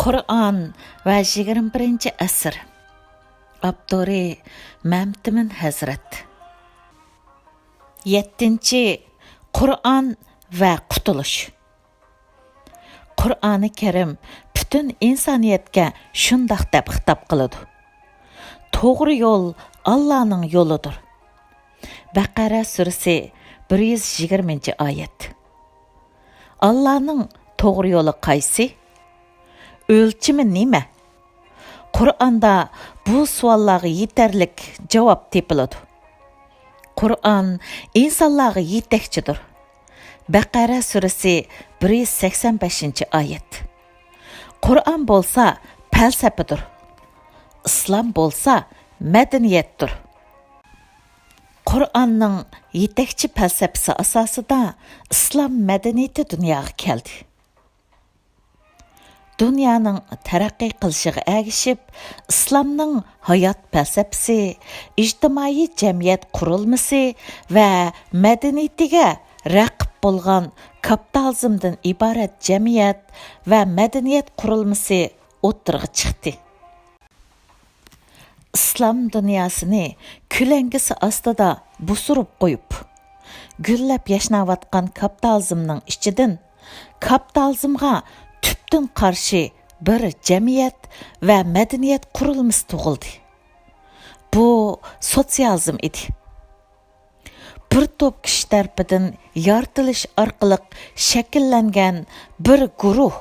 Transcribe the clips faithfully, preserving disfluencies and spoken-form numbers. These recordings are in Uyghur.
قۇرئان ۋە يىگىرمە بىرىنچى ئەسىر. ئاپتورى مەمتىمىن ھەزرەت. يەتتىنچى، قۇرئان ۋە قۇتۇلۇش. قۇرئانى كەرىم پۈتۈن ئىنسانىيەتكە شۇنداق دەپ خىتاب قىلىدۇ: توغرا يول ئاللانىڭ يولىدۇر. بەقەرە سۈرىسى، بىر يۈز يىگىرمىنچى ئايەت. ئاللانىڭ توغرا يولى قايسى؟ ئۆلچىمى نېمە؟ قۇرئاندا بۇ سوئاللارغا يېتەرلىك جاۋاب تېپىلىدۇ. قۇرئان ئىنسانلارغا يېتەكچىدۇر. بەقەرە سۈرىسى، بىر يۈز سەكسەن بەشىنچى ئايەت. قۇرئان بولسا پەلسەپىدۇر. ئىسلام بولسا مەدەنىيەتتۇر. قۇرئاننىڭ يېتەكچى پەلسەپىسى ئاساسىدا ئىسلام مەدەنىيىتى دۇنياغا كەلدى. دۇنيانىڭ تەرەققىي قىلىشىغا ئەگىشىپ، ئىسلامنىڭ ھايات پەلسەپىسى، ئىجتىمائىي جەمئىيەت قۇرۇلمىسى ۋە مەدەنىيىتىگە رەقىب بولغان كاپىتالىزمدىن ئىبارەت جەمئىيەت ۋە مەدەنىيەت قۇرۇلمىسى ئوتتۇرىغا چىقتى. ئىسلام دۇنياسىنى كۆلەڭگىسى ئاستىدا بوسۇرۇپ قويۇپ، گۈللەپ ياشناۋاتقان كاپىتالىزمنىڭ ئىچىدىن كاپىتالىزمغا تۈپتىن قارشى بىر جەمئىيەت ۋە مەدەنىيەت قۇرۇلمىسى تۇغۇلدى. بۇ سوتسىيالىزم ئىدى. بىر توپ كىشى تەرىپىدىن يارىتىلىش ئارقىلىق شەكىللەنگەن بىر گۇرۇھ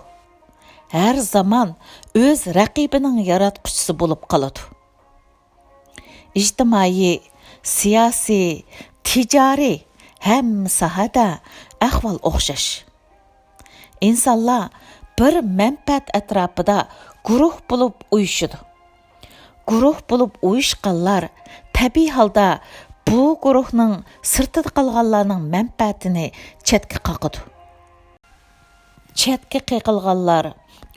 ھەر زامان ئۆز رەقىبىنىڭ ياراتقۇچىسى بولۇپ قالىدۇ. ئىجتىمائىي، سىياسىي، تىجارىي، ھەممە ساھەدە ئەھۋال ئوخشاش. ئىنسانلار بىر مەنپەئەت ئەتراپىدا گۇرۇھ بولۇپ ئۇيۇشىدۇ. گۇرۇھ بولۇپ ئۇيۇشقانلار تەبىئىي ھالدا بۇ گۇرۇھنىڭ سىرتىدا قالغانلارنىڭ مەنپەئەتىنى چەتكە قاقىدۇ. چەتكە قېقىلغانلار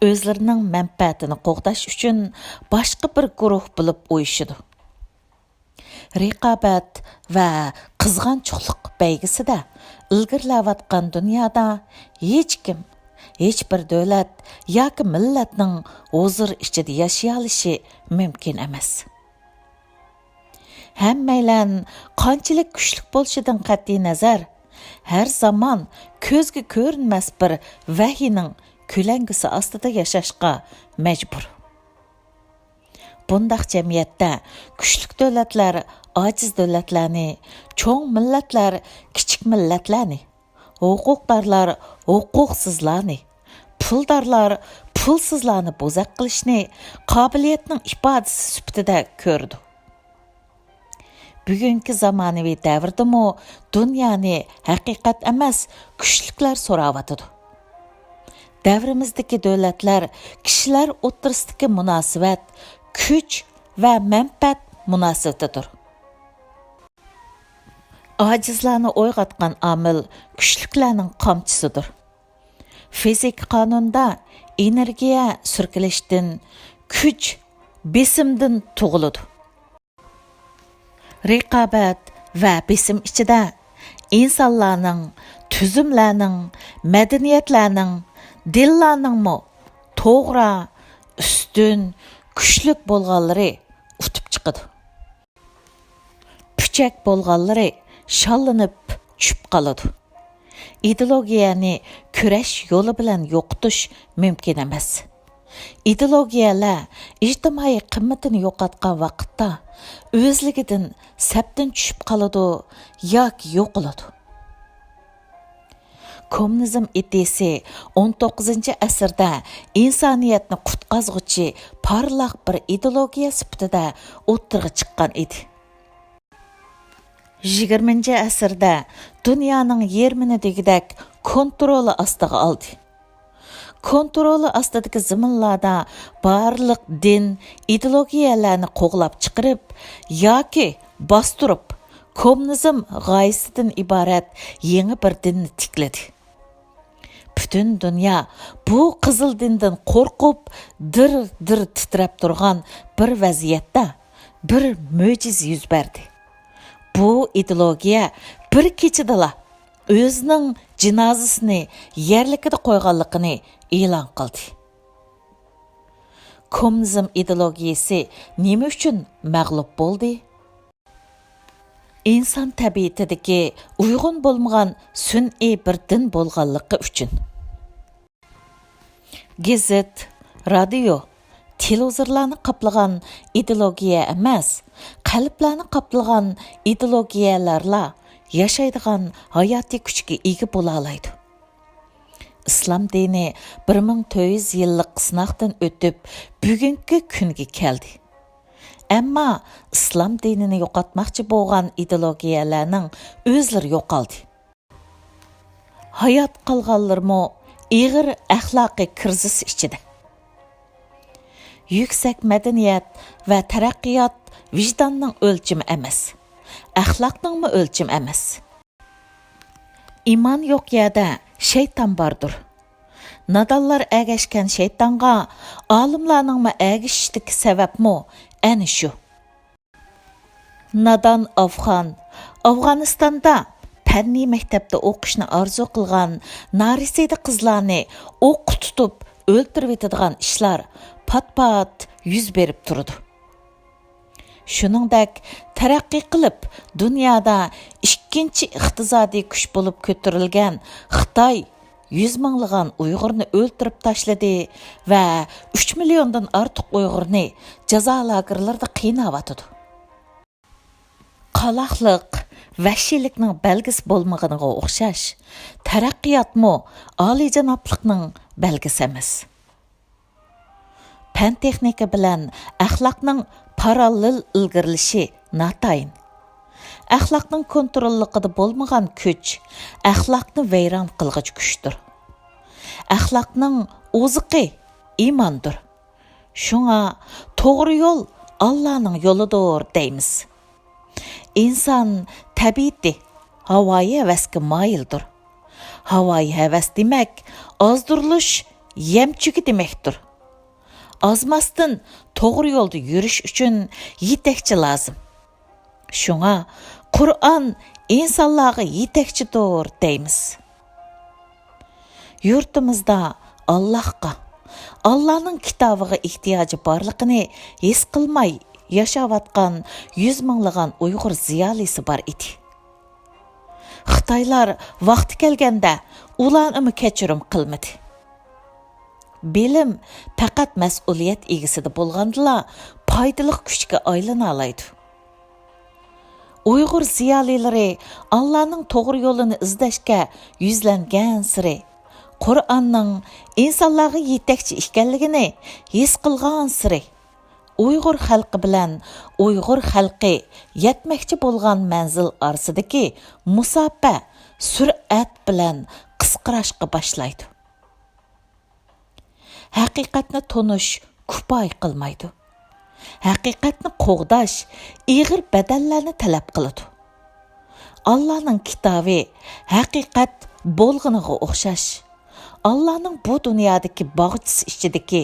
ئۆزلىرىنىڭ مەنپەئەتىنى قوغداش ئۈچۈن باشقا بىر گۇرۇھ بولۇپ ئۇيۇشىدۇ. رىقابەت ۋە قىزغانچۇقلۇق بەيگىسىدە ئىلگىرىلەۋاتقان دۇنيادا ھېچكىم، ھېچبىر دۆلەت ياكى مىللەتنىڭ ھۇزۇر ئىچىدە ياشىيالىشى مۇمكىن ئەمەس. ھەممەيلەن قانچىلىك كۈچلۈك بولۇشىدىن قەتئىينەزەر، ھەر زامان كۆزگە كۆرۈنمەس بىر ۋەھىينىڭ كۆلەڭگىسى ئاستىدا ياشاشقا مەجبۇر. بۇنداق جەمئىيەتتە كۈچلۈك دۆلەتلەر ئاجىز دۆلەتلەرنى، چوڭ مىللەتلەر كىچىك مىللەتلەرنى، ھوقۇقدارلار ھوقۇقسىزلارنى، پۇلدارلار پۇلسىزلارنى بوزەك قىلىشنى قابىلىيەتنىڭ ئىپادىسى سۈپىتىدە كۆرىدۇ. بۈگۈنكى زامانىۋى دەۋردىمۇ دۇنيانى ھەقىقەت ئەمەس، كۈچلۈكلەر سوراۋاتىدۇ. دەۋرىمىزدىكى دۆلەتلەر كىشىلەر ئوتتۇرىسىدىكى مۇناسىۋەت كۈچ ۋە مەنپەئەت مۇناسىۋىتىدۇر. ئاجىزلارنى ئويغاتقان ئامىل كۈچلۈكلەرنىڭ قامچىسىدۇر. فىزىكا قانۇنىدا ئېنېرگىيە سۈركىلىشتىن، كۈچ بېسىمدىن تۇغۇلىدۇ. رىقابەت ۋە بېسىم ئىچىدە ئىنسانلارنىڭ، تۈزۈملەرنىڭ، مەدەنىيەتلەرنىڭ، دىنلارنىڭمۇ توغرا، ئۈستۈن، كۈچلۈك بولغانلىرى ئۇتۇپ چىقىدۇ. پۈچەك بولغانلىرى شاللىنىپ چۈشۈپ قالىدۇ. ئىدېئولوگىيەنى كۈرەش يولى بىلەن يوقىتىش مۇمكىن ئەمەس. ئىدېئولوگىيەلەر ئىجتىمائىي قىممىتىنى يوقاتقان ۋاقىتتا ئۆزلۈكىدىن سەپتىن چۈشۈپ قالىدۇ ياكى يوقىلىدۇ. كوممۇنىزم ئىدىيىسى ئون توققۇزىنچى ئەسىردە ئىنسانىيەتنى قۇتقازغۇچى پارلاق بىر ئىدېئولوگىيە سۈپىتىدە ئوتتۇرىغا چىققان ئىدى. يىگىرمىنچى ئەسىردە دۇنيانىڭ يېرىمىنى دېگۈدەك كونترولى ئاستىغا ئالدى. كونترولى ئاستىدىكى زېمىنلاردا بارلىق دىن، ئىدېئولوگىيەلەرنى قوغلاپ چىقىرىپ ياكى باستۇرۇپ، كوممۇنىزم غايىسىدىن ئىبارەت يېڭى بىر دىننى تىكلىدى. پۈتۈن دۇنيا بۇ قىزىل دىندىن قورقۇپ، دىر-دىر تىترەپ تۇرغان بىر ۋەزىيەتتە بىر مۆجىزە يۈز بەردى. بۇ ئىدېئولوگىيە بىر كېچىدىلا ئۆزىنىڭ جىنازىسىنى يەرلىكىدە قويغانلىقىنى ئېلان قىلدى. كوممۇنىزم ئىدېئولوگىيىسى نېمە ئۈچۈن مەغلۇپ بولدى؟ ئىنسان تەبىئىتىدىكى ئۇيغۇن بولمىغان سۈنئىي بىر دىن بولغانلىقى ئۈچۈن. گېزىت، رادىيو، تېلېۋىزورلارنى قاپلىغان ئىدېئولوگىيە ئەمەس، قەلبلەرنى قاپلىغان ئىدېئولوگىيەلەرلا ياشايدىغان ھاياتىي كۈچكە ئىگە بولالايدۇ. ئىسلام دىنى بىر مىڭ تۆت يۈز يىللىق سىناقتىن ئۆتۈپ، بۈگۈنكى كۈنگە كەلدى. ئەمما ئىسلام دىنىنى يوقاتماقچى بولغان ئىدېئولوگىيەلەرنىڭ ئۆزلىرى يوقالدى. ھايات قالغانلىرىمۇ ئېغىر ئەخلاقىي كىرىزىس ئىچىدە. يۈكسەك مەدەنىيەت ۋە تەرەققىيات ۋىجداننىڭ ئۆلچىمى ئەمەس، ئەخلاقنىڭمۇ ئۆلچىمى ئەمەس. ئىمان يوق يەردە شەيتان باردۇر. نادانلار ئەگەشكەن شەيتانغا ئالىملارنىڭمۇ ئەگىشىشتىكى سەۋەبمۇ ئەنە شۇ. نادان ئافغان، ئافغانىستاندا پەننىي مەكتەپتە ئوقۇشنى ئارزۇ قىلغان نارەسىدە قىزلارنى ئوققا تۇتۇپ ئۆلتۈرۈۋېتىدىغان ئىشلار پات-پات يۈز بېرىپ تۇرىدۇ. شۇنىڭدەك تەرەققىي قىلىپ، دۇنيادا ئىككىنچى ئىقتىسادىي كۈچ بولۇپ كۆتۈرۈلگەن خىتاي يۈز مىڭلىغان ئۇيغۇرنى ئۆلتۈرۈپ تاشلىدى ۋە ئۈچ مىليوندىن ئارتۇق ئۇيغۇرنى جازا لاگېرلىرىدا قىيناۋاتىدۇ. قالاقلىق، ۋەھشىيلىكنىڭ بەلگىسى بولمىغىنىغا ئوخشاش، تەرەققىياتمۇ ئالىيجانابلىقنىڭ بەلگىسى ئەمەس. پەن-تېخنىكا بىلەن ئەخلاقنىڭ پاراللېل ئىلگىرىلىشى ناتايىن. ئەخلاقنىڭ كونتروللۇقىدا بولمىغان كۈچ ئەخلاقنى ۋەيران قىلغۇچى كۈچتۇر. ئەخلاقنىڭ ئوزۇقى ئىماندۇر. شۇڭا توغرا يول ئاللانىڭ يولىدۇر دەيمىز. ئىنسان تەبىئىتى ھاۋايى ھەۋەسكە مايىلدۇر. ھاۋايى ھەۋەس دېمەك، ئازدۇرۇلۇش يەمچۈكى دېمەكتۇر. ئازماستىن توغرا يولدا يۈرۈش ئۈچۈن يېتەكچى لازىم. شۇڭا قۇرئان ئىنسانلارغا يېتەكچىدۇر دەيمىز. يۇرتىمىزدا ئاللاھقا، ئاللانىڭ كىتابىغا ئېھتىياجى بارلىقىنى ھېس قىلماي ياشاۋاتقان يۈز مىڭلىغان ئۇيغۇر زىيالىيسى بار ئىدى. خىتايلار ۋاقتى كەلگەندە ئۇلارنىمۇ كەچۈرۈم قىلمىدى. بىلىم پەقەت مەسئۇلىيەت ئىگىسىدە بولغاندىلا پايدىلىق كۈچكە ئايلىنالايدۇ. ئۇيغۇر زىيالىيلىرى ئاللانىڭ توغرا يولىنى ئىزدەشكە يۈزلەنگەنسېرى، قۇرئاننىڭ ئىنسانلارغا يېتەكچى ئىكەنلىكىنى ھېس قىلغانسېرى، ئۇيغۇر خەلقى بىلەن ئۇيغۇر خەلقى يەتمەكچى بولغان مەنزىل ئارىسىدىكى مۇساپە سۈرئەت بىلەن قىسقىراشقا باشلايدۇ. ھەقىقەتنى تونۇش كۇپايە قىلمايدۇ. ھەقىقەتنى قوغداش ئېغىر بەدەللەرنى تەلەپ قىلىدۇ. ئاللانىڭ كىتابى ھەقىقەت بولغىنىغا ئوخشاش. ئاللانىڭ بۇ دۇنيادىكى باغچىسى ئىچىدىكى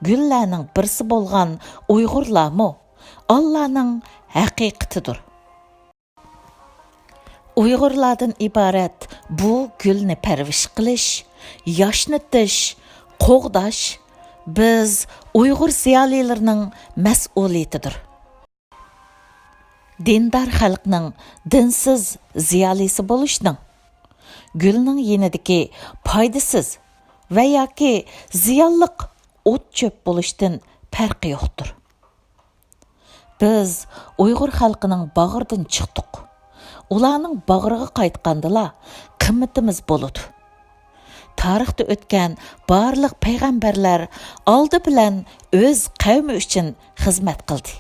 گۈللەرنىڭ بىرسى بولغان ئۇيغۇرلارمۇ ئاللانىڭ ھەقىقىتىدۇر. ئۇيغۇرلاردىن ئىبارەت بۇ گۈلنى پەرۋىش قىلىش، ياشنىتىش، قوغداش بىز ئۇيغۇر زىيالىيلىرىنىڭ مەسئۇلىيىتىدۇر. دىندار خەلقنىڭ دىنسىز زىيالىيسى بولۇشنىڭ، گۈلنىڭ يېنىدىكى پايدىسىز ۋە ياكى زىيانلىق ئوت-چۆپ بولۇشتىن پەرقى يوقتۇر. بىز ئۇيغۇر خەلقىنىڭ باغرىدىن چىقتۇق. ئۇلارنىڭ باغرىغا قايتقاندىلا قىممىتىمىز بولىدۇ. تارىختا ئۆتكەن بارلىق پەيغەمبەرلەر ئالدى بىلەن ئۆز قەۋمى ئۈچۈن خىزمەت قىلدى.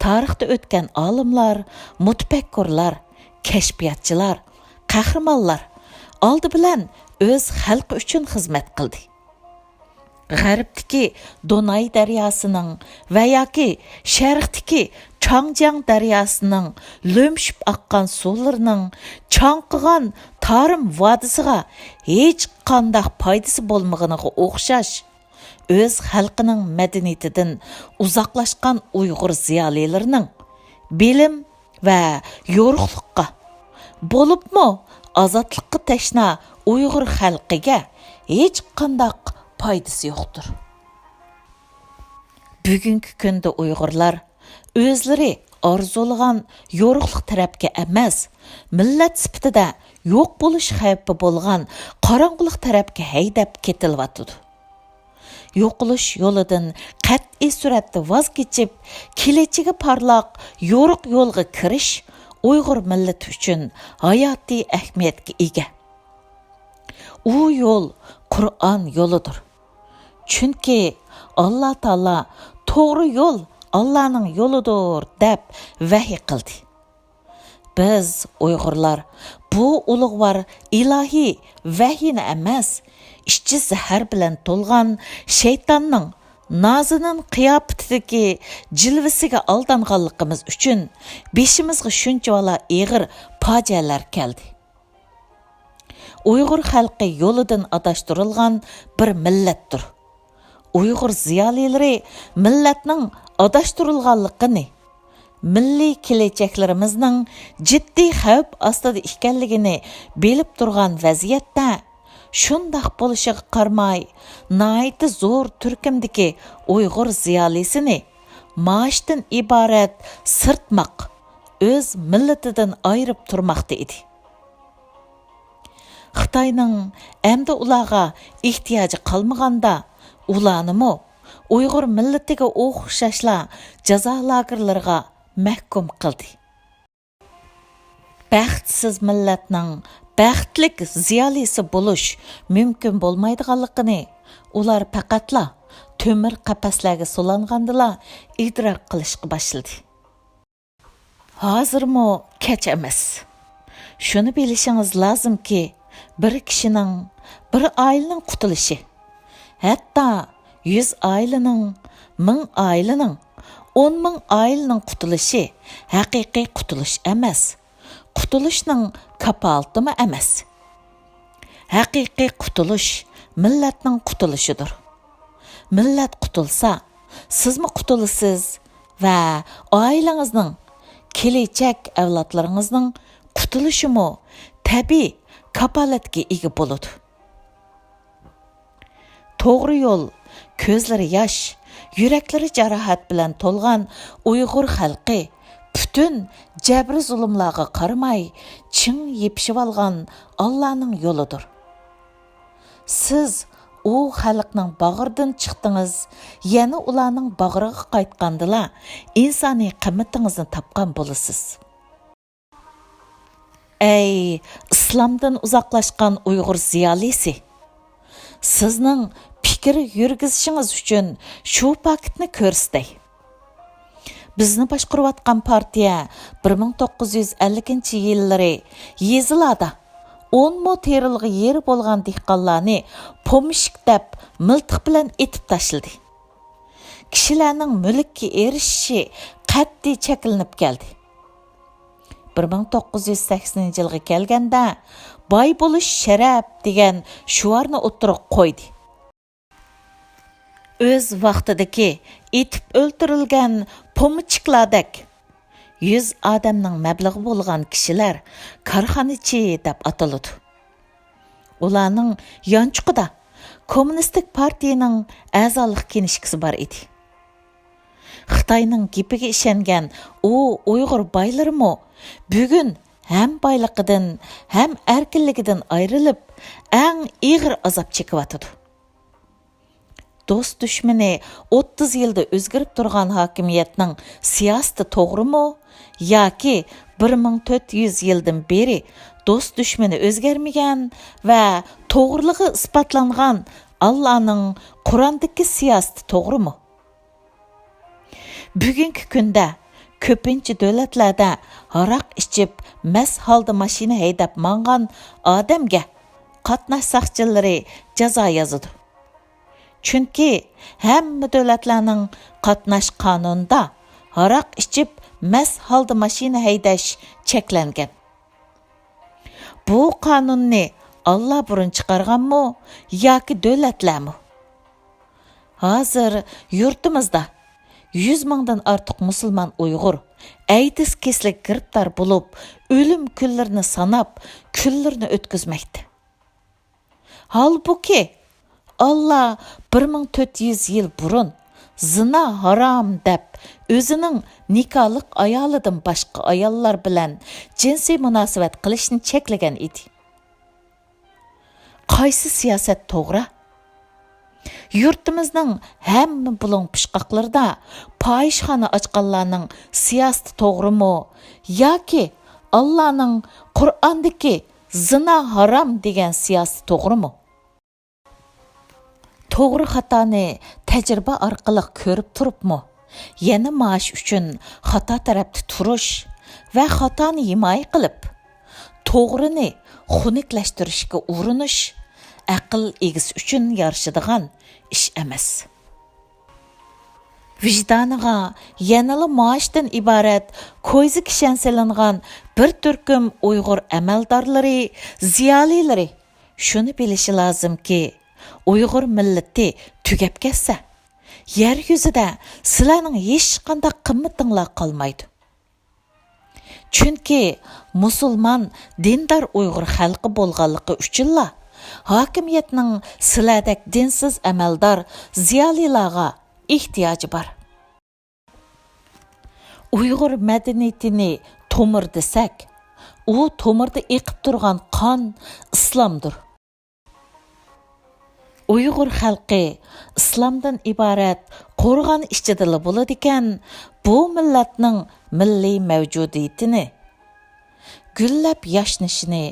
تارىختا ئۆتكەن ئالىملار، مۇتەپەككۇرلار، كەشپىياتچىلار، قەھرىمانلار ئالدى بىلەن ئۆز خەلقى ئۈچۈن خىزمەت قىلدى. غەربتىكى دوناي دەرياسىنىڭ ۋە ياكى شەرقتىكى چاڭجياڭ دەرياسىنىڭ لۆمشۈپ ئاققان سۇلىرىنىڭ چاڭقىغان تارىم ۋادىسىغا ھېچقانداق پايدىسى بولمىغىنىغا ئوخشاش، ئۆز خەلقىنىڭ مەدەنىيىتىدىن ئۇزاقلاشقان ئۇيغۇر زىيالىيلىرىنىڭ بىلىم ۋە يورۇقلۇققا، بولۇپمۇ ئازادلىققا تەشنا ئۇيغۇر خەلقىگە ھېچقانداق پايدىسى يوقتۇر. بۈگۈنكى كۈندە ئۇيغۇرلار ئۆزلىرى ئارزۇلىغان يورۇقلۇق تەرەپكە ئەمەس، مىللەت سۈپىتىدە يوق بولۇش خەۋپى بولغان قاراڭغۇلۇق تەرەپكە ھەيدەپ كېتىلىۋاتىدۇ. يوقىلىش يولىدىن قەتئىي سۈرئەتتە ۋاز كېچىپ، كېلەچىكى پارلاق، يورۇق يولغا كىرىش ئۇيغۇر مىللىتى ئۈچۈن ھاياتىي ئەھمىيەتكە ئىگە. ئۇ يول قۇرئان يولىدۇر. چۈنكى ئاللا تائالا «توغرا يول ئاللانىڭ يولىدۇر» دەپ ۋەھىي قىلدى. بىز ئۇيغۇرلار بۇ ئۇلۇغۋار ئىلاھىي ۋەھىينى ئەمەس، ئىچى زەھەر بىلەن تولغان شەيتاننىڭ نازىنىن قىياپىتىدىكى جىلۋىسىگە ئالدانغانلىقىمىز ئۈچۈن بېشىمىزغا شۇنچىۋالا ئېغىر پاجىئەلەر كەلدى. ئۇيغۇر خەلقى يولىدىن ئاداشتۇرۇلغان بىر مىللەتتۇر. ئۇيغۇر زىيالىيلىرى مىللەتنىڭ ئاداشتۇرۇلغانلىقىنى، مىللىي كېلەچەكلىرىمىزنىڭ جىددىي خەۋپ ئاستىدا ئىكەنلىكىنى بىلىپ تۇرغان ۋەزىيەتتە، شۇنداق بولۇشىغا قارىماي، ناھايىتى زور تۈركۈمدىكى ئۇيغۇر زىيالىيسىنى مائاشتىن ئىبارەت سىرتماق، ئۆز مىللىتىدىن ئايرىپ تۇرماقتا ئىدى. خىتاينىڭ ئەمدى ئۇلارغا ئېھتىياجى قالمىغاندا، ئۇلارنىمۇ ئۇيغۇر مىللىتىگە ئوخشاشلا جازا لاگېرلىرىغا مەھكۇم قىلدى. بەختسىز مىللەتنىڭ بەختلىك زىيالىيسى بولۇش مۇمكىن بولمايدىغانلىقىنى ئۇلار پەقەتلا تۆمۈر قەپەسلەرگە سولانغاندىلا ئىدراك قىلىشقا باشلىدى. ھازىرمۇ كەچ ئەمەس. شۇنى بىلىشىڭىز لازىمكى، بىر كىشىنىڭ، بىر ئائىلىنىڭ قۇتۇلۇشى، ھەتتا يۈز ئائىلىنىڭ، مىڭ ئائىلىنىڭ، ئون مىڭ ئائىلىنىڭ قۇتۇلۇشى ھەقىقىي قۇتۇلۇش ئەمەس، قۇتۇلۇشنىڭ كاپالىتىمۇ ئەمەس. ھەقىقىي قۇتۇلۇش مىللەتنىڭ قۇتۇلۇشىدۇر. مىللەت قۇتۇلسا، سىزمۇ قۇتۇلىسىز ۋە ئائىلىڭىزنىڭ، كېلەچەك ئەۋلادلىرىڭىزنىڭ قۇتۇلۇشىمۇ تەبىئىي كاپالەتكە ئىگە بولىدۇ. توغرا يول، كۆزلىرى ياش، يۈرەكلىرى جاراھەت بىلەن تولغان ئۇيغۇر خەلقى پۈتۈن جەبرى-زۇلۇملارغا قارىماي، چىڭ يېپىشىۋالغان ئاللانىڭ يولىدۇر. سىز ئۇ خەلقنىڭ باغرىدىن چىقتىڭىز، يەنە ئۇلارنىڭ باغرىغا قايتقاندىلا، ئىنسانىي قىممىتىڭىزنى تاپقان بولىسىز. ئەي، ئىسلامدىن ئۇزاقلاشقان ئۇيغۇر زىيالىيسى! سىزنىڭ پىكىر يۈرگۈزۈشىڭىز ئۈچۈن شۇ پاكىتنى كۆرسىتەي. بىزنى باشقۇرۇۋاتقان پارتىيە بىر مىڭ توققۇز يۈز ئەللىكىنچى يىللىرى يېزىلاردا ئون مو تېرىلغۇ يېرى بولغان دېھقانلارنى پومېشچىك دەپ مىلتىق بىلەن ئېتىپ تاشلىدى. كىشىلەرنىڭ مۈلۈككە ئېرىشىشى قەتئىي چەكلىنىپ كەلدى. بىر مىڭ توققۇز يۈز سەكسىنىنچى يىلغا كەلگەندە، «باي بولۇش شەرەپ» دېگەن شوئارنى ئوتتۇرىغا قويدى. ئۆز ۋاقتىدىكى ئېتىپ ئۆلتۈرۈلگەن پومېشچىكلاردەك يۈز ئادەمنىڭ مەبلىغى بولغان كىشىلەر كارخانىچى دەپ ئاتىلىدۇ. ئۇلارنىڭ يانچۇقىدا كوممۇنىستىك پارتىيىنىڭ ئەزالىق كىنىشكىسى بار ئىدى. خىتاينىڭ گېپىگە ئىشەنگەن ئۇ ئۇيغۇر بايلىرىمۇ بۈگۈن ھەم بايلىقىدىن، ھەم ئەركىنلىكىدىن ئايرىلىپ، ئەڭ ئېغىر ئازاب چېكىۋاتىدۇ. دوست-دۈشمىنى ئوتتۇز يىلدا ئۆزگىرىپ تۇرغان ھاكىمىيەتنىڭ سىياسىتى توغرىمۇ؟ ياكى بىر مىڭ تۆت يۈز يىلدىن بېرى دوست-دۈشمىنى ئۆزگەرمىگەن ۋە توغرىلىقى ئىسپاتلانغان ئاللانىڭ قۇراندىكى سىياسىتى توغرىمۇ؟ بۈگۈنكى كۈندە كۆپىنچە دۆلەتلەردە ھاراق ئىچىپ، مەست ھالدا ماشىنا ھەيدەپ ماڭغان ئادەمگە قاتناش ساقچىلىرى جازا يازىدۇ. چۈنكى ھەممە دۆلەتلەرنىڭ قاتناش قانۇنىدا ھاراق ئىچىپ، مەست ھالدا ماشىنا ھەيدەش چەكلەنگەن. بۇ قانۇننى ئاللا بۇرۇن چىقارغانمۇ ياكى دۆلەتلەرمۇ؟ ھازىر يۇرتىمىزدا يۈز مىڭدىن ئارتۇق مۇسۇلمان ئۇيغۇر ئەيدىز كېسىلىگە گىرىپتار بولۇپ، ئۆلۈم كۈنلىرىنى ساناپ، كۈنلىرىنى ئۆتكۈزمەكتە. ھالبۇكى، ئاللا بىر مىڭ تۆت يۈز يىل بۇرۇن زىنا ھارام دەپ، ئۆزىنىڭ نىكاھلىق ئايالىدىن باشقا ئاياللار بىلەن جىنسىي مۇناسىۋەت قىلىشنى چەكلىگەن ئىدى. قايسى سىياسەت توغرا؟ يۇرتىمىزنىڭ ھەممە بۇلۇڭ پۇچقاقلىرىدا پاھىشخانا ئاچقانلارنىڭ سىياسىتى توغرىمۇ ياكى ئاللانىڭ قۇرئاندىكى زىنا ھارام دېگەن سىياسىتى توغرىمۇ؟ توغرا خاتانى تەجرىبە ئارقىلىق كۆرۈپ تۇرۇپمۇ، يەنە مائاش ئۈچۈن خاتا تەرەپتە تۇرۇش ۋە خاتانى ھىمايە قىلىپ، توغرىنى خۇنۈكلەشتۈرۈشكە ئۇرۇنۇش ئەقىل ئىگىسى ئۈچۈن يارىشىدىغان ئىش ئەمەس. ۋىجدانىغا يەنىلا مائاشتىن ئىبارەت كويزا كىشەن سېلىنغان بىر تۈركۈم ئۇيغۇر ئەمەلدارلىرى، زىيالىيلىرى شۇنى بىلىشى لازىمكى، ئۇيغۇر مىللىتى تۈگەپ كەتسە، يەر يۈزىدە سىلەرنىڭ ھېچقانداق قىممىتىڭلار قالمايدۇ. چۈنكى مۇسۇلمان دىندار ئۇيغۇر خەلقى بولغانلىقى ئۈچۈنلا ھاكىمىيەتنىڭ سىلەردەك دىنسىز ئەمەلدار زىيالىيلارغا ئېھتىياجى بار. ئۇيغۇر مەدەنىيىتىنى تومۇر دېسەك، ئۇ تومۇردا ئېقىپ تۇرغان قان ئىسلامدۇر. ئۇيغۇر خەلقى ئىسلامدىن ئىبارەت قورغان ئىچىدىلا بولىدىكەن، بۇ مىللەتنىڭ مىللىي مەۋجۇدىيىتىنى، گۈللەپ ياشنىشىنى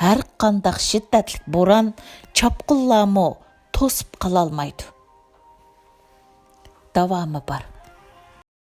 ھەر قانداق شىددەتلىك بوران، چاپقۇنلارمۇ توسۇپ قالالمايدۇ. داۋامى بار.